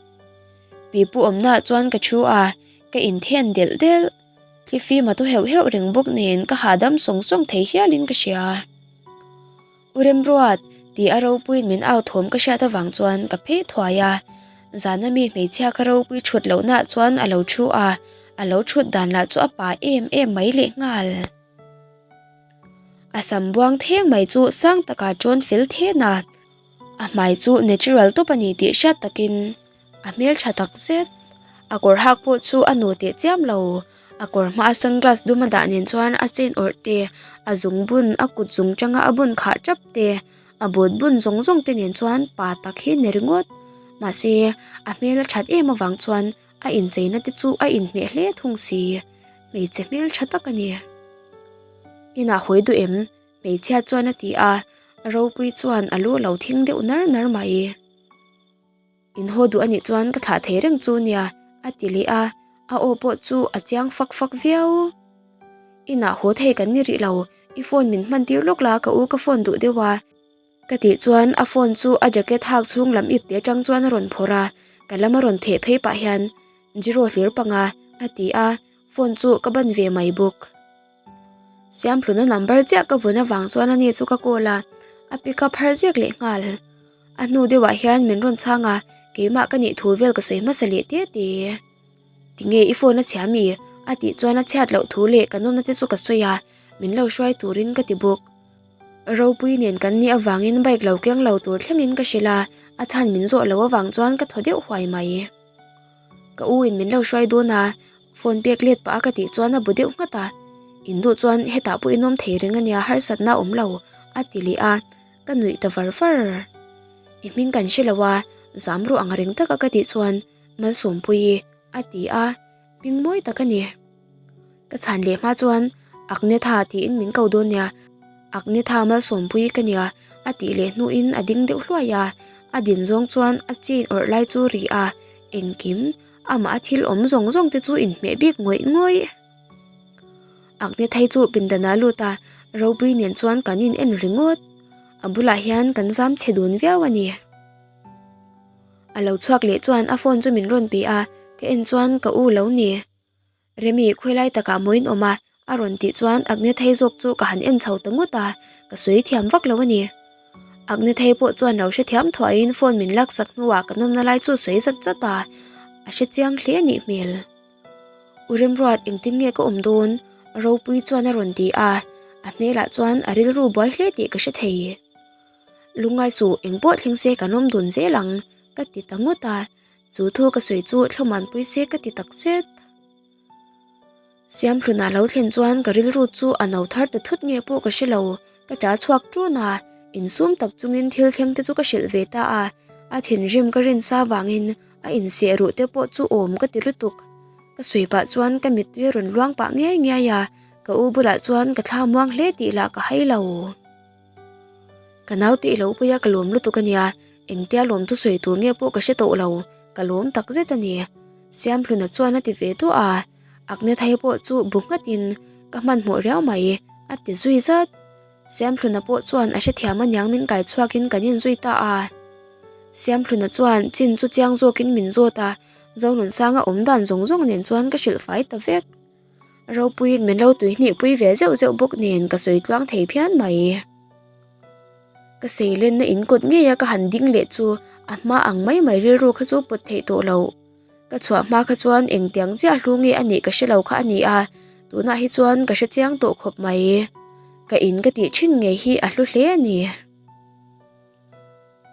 Pipu awmnaah chuan ka thu a, ka inthen delh delh. Thlifim a tu heuh heuh reng bawk nen ka hahdam sawng sawng thei hialin ka hria. U Remruat, tih a ropuiin min au thawm ka hriat avang chuan ka phei thuai a. Zana mi hmeichhia ka ropui thut lohnaah chuan a lo thu a, a lo thut dan lah chu a pa em em mai lehnghal. A sam buang theng mai chu sang takah tawn fel then a, a hmai chu natural tawp a ni tih hriat takin A hmel tha tak zet. A kawr hak pawh chu a nu teh chiam lo. A kawr hmaa sunglass dum a dah nen chuan a chain awrh te, a zung bun, a kut zung tanga a bun khah tap te, a boot bun zawng zawng te nen chuan pa tak hi ni ringawt. Mahse, a hmel a that em avang chuan a incheina te chu a inhmeh hle thung si. Hmeichhe hmel tha tak a ni. Inah hawi duh em? Hmeichhia chuan a ti a, ropui chuan a lu lo thing deuh nar nar mai. In haw duh anih chuan ka thlah thei reng chu nia a ti leh a, a aw pawh chu a chiang fak fak viau. Inah haw thei kan ni rih lo, i phone min hman tir lawk la ka u ka phone duh deuh a. Ka tih chuan a phone chu a jacket hak chhung lam ip te atang chuan a rawn phawrh a, ka lam a rawn theh phei pah hian Zero hlir panga a ti a, phone chu ka ban ve mai bawk. Siamhluna number chiah ka vawn avang chuan ani chu ka call a, a pick up har zek leh nghal. A hnu deuhah hian min rawn chhang a, keimah ka nih thu vel ka sawi hmasa leh te te. Tinge i phone a chhia mi? A tih chuan a chhiat loh thu leh ka nawmna te chu ka sawi a, min lo hruai turin ka ti bawk. Ropui nen kan nih avangin bike lo keng lo tur thlengin ka hrilh a, a chhan min zawh loh avang chuan ka thaw deuh huai mai. Ka u in min lo hruai dawn a, phone pek let pah a ka tih chuan a bu deuh nghat a, in duh chuan hetah pawh in awm thei reng ania harsatna a awm lo a ti leh a, ka nuih ta var var. I hming kan hre lo a, zam ruh ang reng taka ka tih chuan Malsawmpuii a ti a, hming mawi tak a ni. Ka chhan leh hma chuan Agnetha tiin min ko dawn nia, Agnetha Malsawmpuii ka nia a tih leh hnuin a ding deuh hluai a, a din zawng chuan a chain awrh lai chu ri a, engkim. Amah a thil awm zawng zawng te chu inhmeh bik ngawih ngawih. Agnethai chu pindanah a lut a, Ropui nen chuan kan in en ringawt. A bulah hian kan zam chhe dun viau a ni. A lo chhuak leh chuan a phone chu min rawn pe a, ka en chuan ka u lo ni. Remi khawilai takah maw in awm a? a rawn tih chuan Agnethei zawk chu ka han en chho ta ngawt a, ka sawi thiam vak lo a ni. Agnethei pawh chuan lo hrethiam thuahin phone min laksak hnuah ka nawmna lai chu sawi zat zat a, a hre chiang hle a nih hmel. U Remruat engtin nge ka awm dawn? Ropui chuan a rawn ti a, a hmelah chuan a rilru buai hle tih ka hre thei. Lungngai chu eng pawh thleng se kan awm dun zel ang ka ti ta ngawt a, chu thu ka sawi chu thlawmanpui se ka ti tak zet. Siamhlunah lo thlen chuan ka rilru chu a no thar ta thut nge pawh ka hre lo, ka ṭah chhuak ṭun a, insum tak chungin thil thleng te chu ka hrilh ve ta a, a thinrim ka rinsa vangin a inseh ruh te pawh chu awm ka ti lutuk. Ka sawi pah chuan ka mittui a rawn luang pah ngiai ngiai a, ka u bulah chuan ka thla muang hle tih lah ka hai lo. Ka naute i lo pui a ka lawm lutuk a nia, engtia lawm thu sawi tur nge pawh ka hre tawh lo, ka lawm tak zet a ni. Siamhluna chuan a ti ve duah a, Agnethai pawh chu bu nghatin ka hmanhmawh riau mai a ti zui zat. Siamhluna pawh chuan a hrethiam aniang min kai chhuakin kan inzui ta a. Siamhluna chuan chin chu chiang zawkin min zawt a, Zonunsanga awm dan zawng zawng nen chuan ka hrilh fai ta vek. Ropuiin min lo tuihnih pui ve zeuh zeuh bawk nen ka sawi tluang thei phian mai. Ka seilenna in kawt ngei a ka han ding leh chu a hma ang mai mai rilru kha chu pawt theih tawh lo. Ka chhuah hma kha chuan engtiang chiah hlu nge a nih ka hre lo kha a ni a, tunah hi chuan ka hre chiang tawh khawp mai. Ka in ka tih thin ngei hi a hlu hle a ni.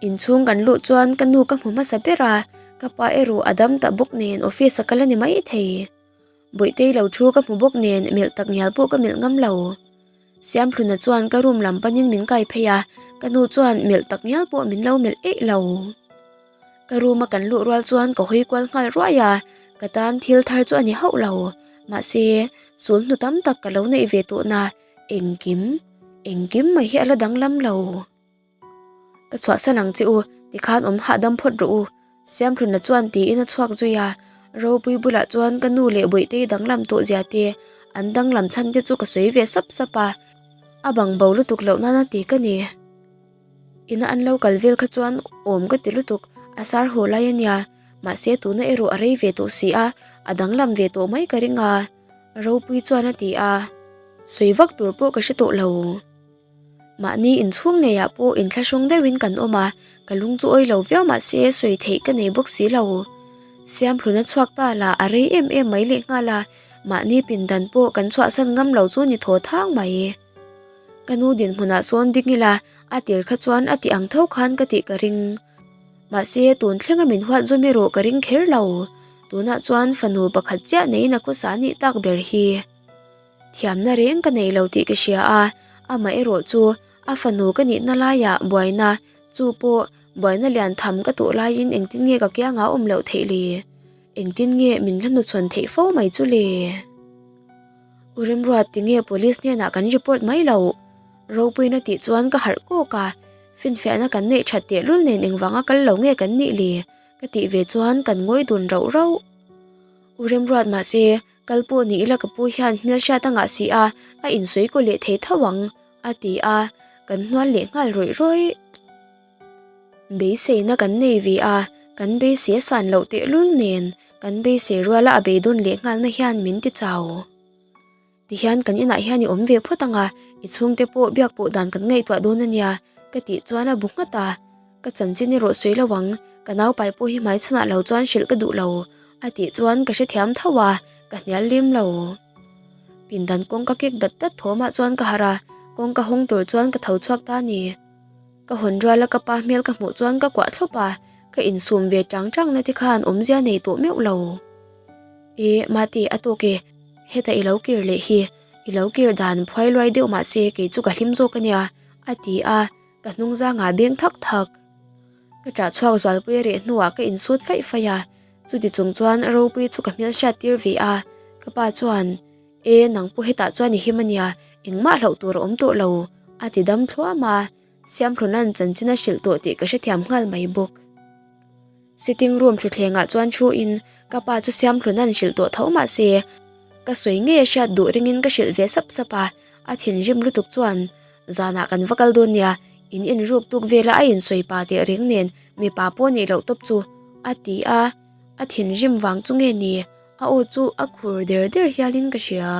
Inchhung kan luh chuan ka nu ka hmu hmasa ber a, ka pa erawh a dam ta bawk nen office a kal a ni maithei. Bawihtei lo thu ka hmu bawk nen melh tak ngial pawh ka melh ngam lo. Siamhluna chuan ka room lam panin min kai phei a, ka nu chuan melh tak ngial pawh min lo melh eih lo. Ka room a kan luh rual chuan ka hawi kual nghal ruai a, ka tan thil thar chu a ni hauh lo. Mahse, sul hnu tam tak ka lo neih ve tawhna engkim, engkim mai hi a la danglam lo. Ka chhuahsan ang che u, tikhan awm hahdam phawt rawh u, Siamhluna chuan tiin a chhuak zui a, Ropui bulah chuan ka nu leh Bawihtei danglam tawh zia te, an danglam chhan te chu ka sawi ve sap sap a, a bang bo lutuk loh nana ti ka ni. Ina an lo kal vel kha chuan awm ka ti lutuk, a sar haw lai a nia, mahse tuna erawh a rei ve tawh si a, a danglam ve tawh mai ka ring a, Ropui chuan a ti a, sawi vak tur pawh ka hre tawh lo. Mahni inchhung ngeiah pawh inthlahrung deuhin kan awm a, ka lung chu awi lo viau mah se sawi theih ka nei bawk si lo. Siamhluna chhuak ta lah a rei em em mai lehnghal a, mahni pindan pawh kan chhuahsan ngam lo chu ni thaw thang mai. Ka nu dinhmunah sawn ding ila a tir kha chuan a tih ang tho khan ka tih ka ring. Mahse tun thlenga min huat zawm erawh ka ring kher lo. Tunah chuan fanu pakhat chiah neiin a khawsa nih tak ber hi. Thiamna reng ka nei lo tih ka hria a, amah erawh chu a fanu ka nihna laiah buaina chu pawh buaina lian tham ka tawh laiin engtin nge ka kiangah awm loh theih le? Engtin nge min la hnuchhawn theih fo mai chu le? U Remruat tinge police hnenah kan report mai loh? Ropuina tih chuan ka harh kawk a, finfiahna kan neih that tehlul nen engvanga kal lo nge kan nih le? Ka tih ve chuan kan ngawi dun rauh rauh. U Remruat mahse Kal pawh ni ila ka pu hian hmelhriat a ngah si a, a insawi kaw leh thei tho ang, a ti a, kan hnual leh nghal rawih rawih. Beiseina kan nei ve a, kan beisei a san loh tehlul nen, kan beisei ruala a beidawn leh nghalna hian min ti chau. Tihian kan inah hian i awm ve phawt ang a, i chhungte pawh biak pawh dan kan ngaihtuah dawn a nia, ka tih chuan a bu nghat a. Ka chanchin erawh sawi lo ang, ka naupai pawh hi hmaichhanah lo chuan hrilh ka duh lo, a tih chuan ka hrethiam tho a, ka hnial lem lo. Pindan kawngka kek dat dat thawmah chuan ka harh a, kawngka hawng tur chuan ka tho chhuak ta a ni. Ka hawn ruala ka pa hmel ka hmuh chuan ka kuah thlawp a, ka insum ve chang chang na te khan awmzia nei tawh meuh lo. E, Mate, a tawk e, heta i lo kir leh hi, i lo kir dan phuai luai deuh mahse kei chu ka hlim zawk a nia, a ti a. Ka hnung zangah beng thak thak. Ka ṭah chhuak zualpui a reh hnuah ka insut faih faih a, chuti chung chuan Ropui chu ka hmel hriat tir ve a, ka pa chuan, E, nang pawh hetah chuan i him a nia, engmah hlauh tur a awm tawh lo, a ti dam thluam a, Siamhluna'n chanchin a hrilh tawh tih ka hrethiam nghal mai bawk. Sitting room thutthleng ah chuan thu in ka pa chu siamhlun an hrilh tawh tho mahse ka sawi ngei a hriat duh ringin ka hrilh ve sap sap a, a thinrim lutuk chuan zanah kan va kal dawn nia, in inruk tuk vela a insawi pa teh reng nen mipa pawh nih loh tawp chu a ti a, a thinrim vang chu nge ni a aw chu a khur der der hialin ka hria.